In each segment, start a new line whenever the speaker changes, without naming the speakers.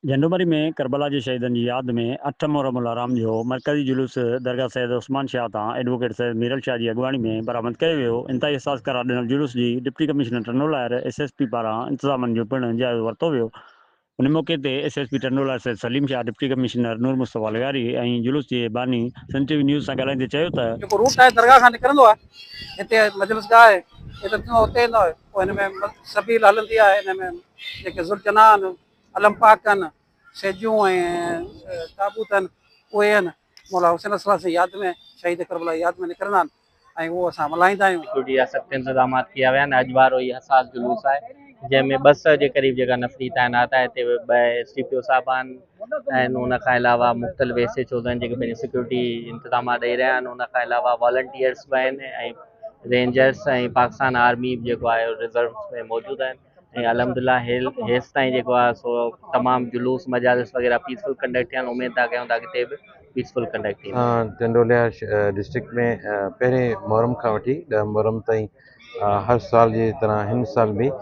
جهنڊومري ۾ ڪربلا جي شهيدن جي ياد ۾ اٺ محرم الحرام جو مرڪزي جلوس درگاهه سيد عثمان شاهه تان ايڊووڪيٽ سيد ميرل شاهه جي اڳواڻي ۾ برآمد ڪيو ويو. انتهائي حساس قرار ڏنل جلوس جي deputy commissioner Tando Allahyar, S S P پاران انتظامن جو پڻ جائزو ورتو ويو. ان موقعي تي S S P Tando Allahyar Syed Saleem Shah, deputy commissioner Noor Mustafa لغاري ۽ جلوس جي باني سنڌ ٽي وي نيوز سان ڳالهائيندي چيو ته.
جيڪو روٽ آهي درگاهه کان نڪرندو آهي هتي مجلس گاهه آهي هتي ٿيندو آهي اتي ايندو آهي پوء هن ۾ سبيل هلندي آهي هن ۾ جيڪي ذوالجناح آهن علم پاڪ آهن، سيجون ۽ تابوت آهن، اهي آهن، مولا حسين عليه السلام جي ياد ۾ شهيد ڪربلا جي ياد ۾ نڪرندا آهن ۽ اهو اسان ملهائيندا آهيون.
سيڪيورٽي جا سخت انتظامات ڪيا ويا آهن، اڄ وارو هي حساس جلوس آهي، جنهن ۾ 200 جي قريب جيڪا نفري تعينات آهي، هتي ٻه ايس ڊي پي او صاحب آهن ۽ ان کان علاوه مختلف ايس ايڇ اوز آهن جيڪي پنهنجي سيڪيورٽي انتظامات ڏئي رهيا آهن، ان کان علاوه والنٽيئرس به آهن ۽ رينجرس ۽ پاڪستان آرمي به جيڪو آهي ريزروز ۾ موجود آهن. ۽ الحمدلله هيل هيستائين جيڪو آهي سو تمام جلوس مجالس وغيره پيسفل ڪنڊڪٽ ٿيا آهن اميد ٿا ڪيون ته اڳتي به پيسفل ڪنڊڪٽ ٿيندا.
ٽنڊوليار ڊسٽرڪٽ ۾ پهرين محرم کان وٺي ڏهه محرم تائين هر سال جي طرح هن سال به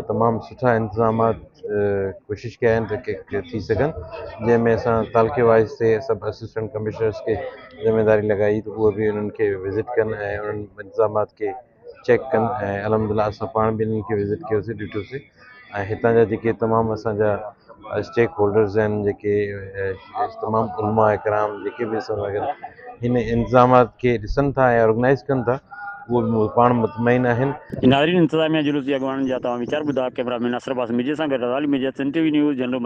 تمام سٺا انتظامات ڪوشش ڪيا آهن ته ٿي سگهن جنهن ۾ اسان تعلقي وائز تي سڀ اسسٽنٽ ڪمشنرس کي ذميواري لڳائي ته اهي به انهن کي وزٽ ڪن ۽ انهن انتظامات کي چيڪ ڪن ۽ الحمد لله اسان پاڻ به انهن کي وزٽ ڪيوسي ڏٺوسي ۽ هتان جا جيڪي تمام اسان جا اسٽيڪ هولڊرز آهن جيڪي تمام علماء اڪرام جيڪي به اسان سان گڏ هن انتظامات کي ڏسن ٿا ۽ آرگنائز ڪن ٿا اهو به پاڻ مطمئن آهن.
ناظرين انتظاميا جلوس جي اڳواڻن جا توهان ويچار ٻڌا، ڪئميرا مين ناصر عباس ميجي سان گڏ Raza Ali Mejo, Sindh T V news, Jhando.